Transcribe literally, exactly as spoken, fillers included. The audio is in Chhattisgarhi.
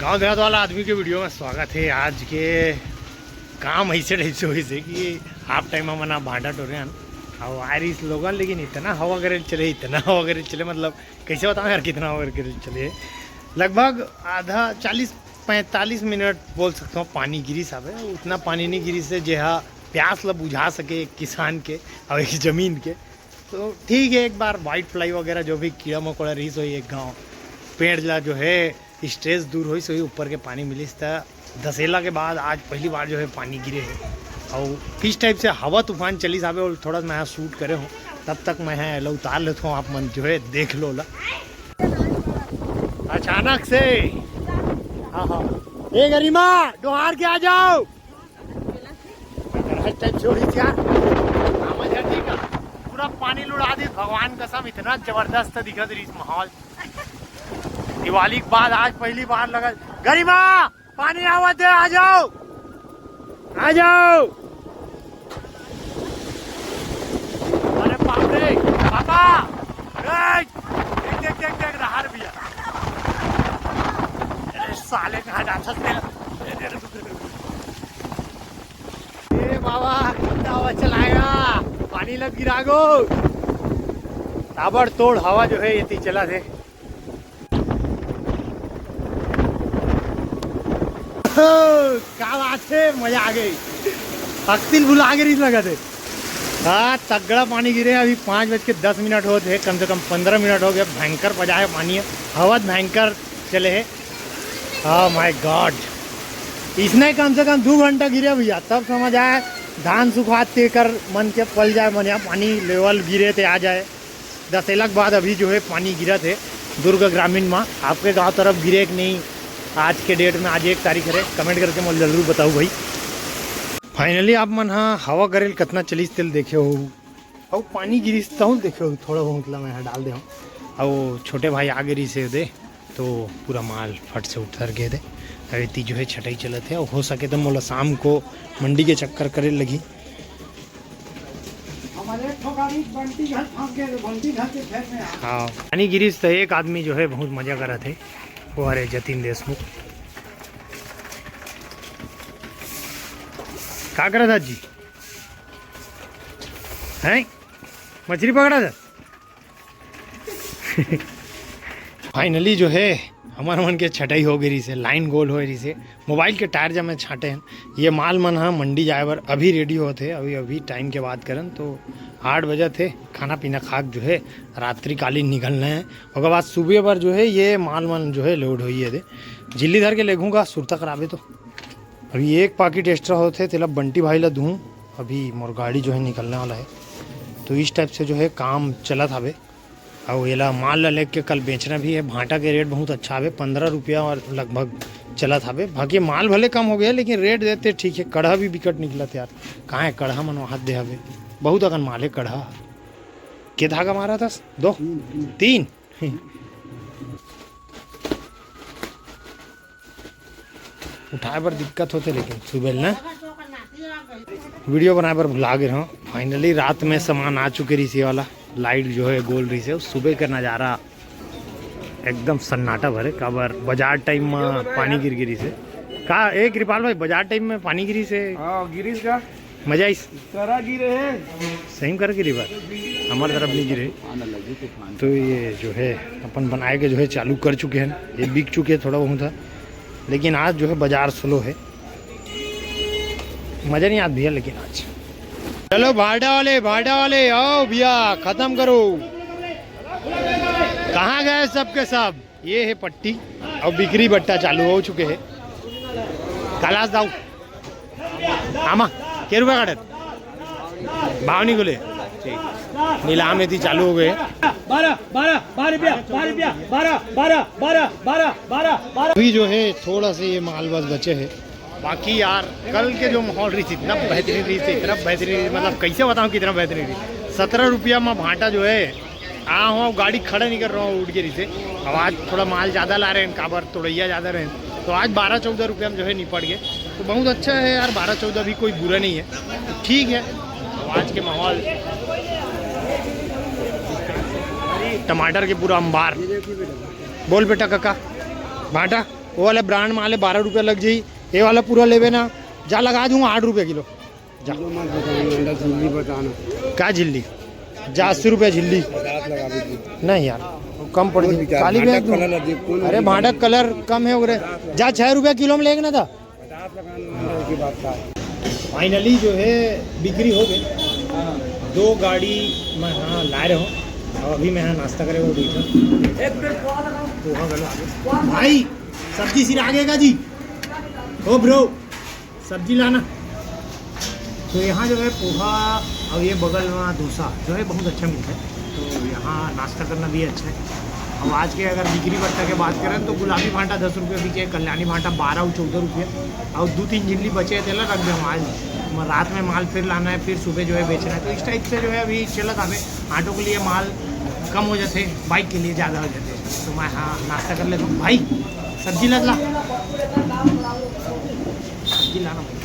गांव देहात वाला आदमी के वीडियो में स्वागत है। आज के काम ऐसे टाइप से होइस हे कि हाफ टाइम हमन ह भांटा टोरे हन, अउ आए रहिस लोगन, लेकिन इतना हवा गरेल चले, इतना हवा गरेल चले, मतलब कैसे बताओ यार, कितना हवा गरेल चले। लगभग आधा, चालीस पैंतालीस मिनट बोल सकता हूँ, पानी गिरिस हवे। उतना पानी नहीं गिरिस हे जेहा प्यास ला बुझा सके एक किसान के और एक जमीन के। तो ठीक है, एक बार वाइट फ्लाई वगैरह जो भी कीड़ा मकोड़ा रहिस होही, एक गाँव पेड़ ला जो है स्ट्रेस दूर होइस होही, ऊपर के पानी मिलिस, त दसेला के बाद आज पहली बार जो है पानी गिरे है। और किस टाइप से हवा तूफान चलिस हवे, और थोड़ा सा मैं शूट करे हूँ, तब तक मैं है लो उतार लेता हूँ, आप मन जो है देख लो ला। अचानक से, हाँ हाँ, ए गरिमा, डोहार के आ जाओ। गरज टाइप से होइस यार, आमा झरनी का पूरा पानी लुढ़ा दिस। भगवान कसम, इतना जबरदस्त दिखत रहिस माहौल। दिवाली के बाद आज पहली बार लगल, गरिमा, पानी आवत है, आ जाओ, आ जाओ। अरे बाप रे, पापा, ए, देख, देख, देख, देख, डहार भैया। अरे साले, कहाँ जाता तेरा? ए बाबा, कितना हवा चलाया, पानी लग गिरा गो। ताबड़तोड़ हवा जो है, ये चला थे। का बात है, मजा आ गई। अक्तिल भुला के रीत लगा थे। हाँ, तगड़ा पानी गिरे। अभी पाँच बज के दस मिनट होत हे, कम से कम पंद्रह मिनट हो गए। भयंकर बजा है पानी, हवा भयंकर चले है। Oh my God, इसने कम से कम दो घंटा गिरे भैया, तब समझ आए धान सुखात तेकर मन के पल जाए, मन यहाँ पानी लेवल गिरे ते आ जाए। दसेला के बाद अभी जो है पानी गिरत है दुर्ग ग्रामीण में। आपके गांव तरफ गिरे कि नहीं आज के डेट में? आज एक तारीख है, कमेंट करके मोला जरूर बताओ भाई। फाइनली आप मन हा हवा गरेल कितना चलिस तेल देखे हो, अउ पानी गिरिस तहु देखे हो, थोड़ा बहुत ला मैं यहाँ डाल दे हूँ। अउ छोटे भाई आ गिरिस हे दे, तो पूरा माल फट से उतर गए दे। अभी ती जो है छटाई चलत है, अउ हो सके तो मोला शाम को मंडी के चक्कर करे लगी। हमारे एक ठो गाड़ी बंटी घर फंस गए, बंटी घर के खेत में आ। हाँ, पानी गिरिस तो एक आदमी जो है बहुत मजा करत है, वो हरे जतिन देशमुख। का करत आज जी? हैं, मछली पकड़ा था। फाइनली जो है हमार मन के छटाई हो गई रहिसे, लाइन गोल हो रहिसे, मोबाइल के टायर जमे छाटे हैं। ये माल मन हा मंडी जाए बर अभी रेडी होत हे। अभी अभी टाइम के बात करन तो आठ बजे थे, खाना पीना खा के जो है रात्रिकालीन निकलना है। ओकर बाद सुबह बर जो है ये माल मन जो है लोड होई है दे। जिल्ली धर के लेगूँ का सुरता कराबे तो। अभी एक पाकिट एक्स्ट्रा होत हे, तेला बंटी भाई ला दूँ। अभी मोर गाड़ी जो है निकलने वाला है, तो इस टाइप से जो है काम चलत हवे। अउ एला माल ला लेके कल बेचना भी है। भांटा के रेट बहुत अच्छा हवे, पंद्रह रुपया और लगभग चलत हवे। बाकी माल भले कम हो गया, लेकिन रेट देते ठीक है। कड़हा भी बिकट निकलत यार, कहाँ है कड़हा मन वहाँ दे हवे, बहुत अकन माल है कड़हा। के धागा मारा था? दो, तीन। उठाए बर दिक्कत होथे, लेकिन सुबेल ना वीडियो बनाए बर भुला गे रहूँ। फाइनली रात में सामान आ चुके रहिसे, वाला लाइट जो है गोल रहिसे। सुबह का नज़ारा एकदम सन्नाटा भरे, काबर बाजार टाइम में पानी गिर गिरिसे। का एक कृपाल भाई, बाजार टाइम में पानी गिरिसे? हाँ, गिरिस का। मजा आइस? करा गिरे है। सही में करा गिरे बा? हमारे तरफ नहीं गिरे। तो ये जो है अपन बनाए के जो है चालू कर चुके हैं, ये बिक चुके हैं थोड़ा बहुत है, लेकिन आज जो है बाजार स्लो है। मजा नहीं आज भैया, लेकिन आज चलो भाटा वाले, भाटा वाले आओ भैया, खत्म करो। कहाँ गए सबके सब? ये है पट्टी, अब बिक्री बट्टा चालू हो चुके हैं। कलास दाऊ, आमा, के रुपया काटत? भाव नहीं खुले। ठीक। नीलाम यदि चालू हो गए। बारह, बारह, बारह रुपया, बारह रुपया, बारह, बारह, बारह, बारह, बारह, बारह, बारह। अभी जो है थोड़ा सा ये माल बस बचे है। बाकी यार, कल के जो माहौल रहिसे, इतना बेहतरीन रहिसे, इतना बेहतरीन रहिसे, मतलब कैसे बताऊँ कितना बेहतरीन रहिसे। सत्रह रुपया में भांटा जो है, आ हूँ, गाड़ी खड़ा नहीं कर रहा हूँ, उठ के रहिसे। अब आज थोड़ा माल ज़्यादा ला रहे हैं, काबर तोड़ैया ज़्यादा रहे हैं, तो आज बारह चौदह रुपया में जो है निपट गए। तो बहुत अच्छा है यार, बारह चौदह भी कोई बुरा नहीं है, ठीक है। अब आज के माहौल, टमाटर के पूरा अंबार। बोल बेटा काका, भांटा। वो वाला ब्रांड माल है, बारह रुपया लग जाई। ये वाला पूरा लेबे ना, जा लगा दूंगा आठ रुपया किलो। जा। झिल्ली मत बताना, अंडा झिल्ली बताना। का झिल्ली? जा, अस्सी रुपया झिल्ली। पचास लगा दीजिए। नहीं यार, वो कम पड़ बहुत जाई। बेकार, काली भांटा बैग दूं। कलर लग जाई, कौन अरे, लेगा? भांटा कलर कम है, ओकरे। जा, छः रुपया किलो में लेगा ना था। पचास लगा लो, अंडा की बात का। फाइनली जो है, बिक्री हो गई। दो गाड़ी मैं यहाँ ला रहे हूँ। अब अभी मैं यहाँ नाश्ता करे वो बैठा। पोहा गलो आगे। भाई, सब्जी सिर आगे का जी। ओ ब्रो, सब्जी लाना। तो यहाँ जो है पोहा और ये बगल में डोसा जो है बहुत अच्छा मिलता है, तो यहाँ नाश्ता करना भी अच्छा है। अब आज के अगर बिक्री बट्टा के बात करें तो गुलाबी भांटा दस रुपये बिके, कल्याणी भांटा बारह और चौदह रुपये, और दो तीन झिल्ली बचे हैं, तेला रख दे आज। म-, रात में माल फिर लाना है, फिर सुबह जो है बेचना है, तो इस टाइप से जो है अभी चलत आवे। ऑटो के लिए माल कम हो जाते, बाइक के लिए ज़्यादा हो जाते। तो मैं हाँ नाश्ता कर लेता हूँ भाई, सब्जी ला ला, सब्जी लाना भाई।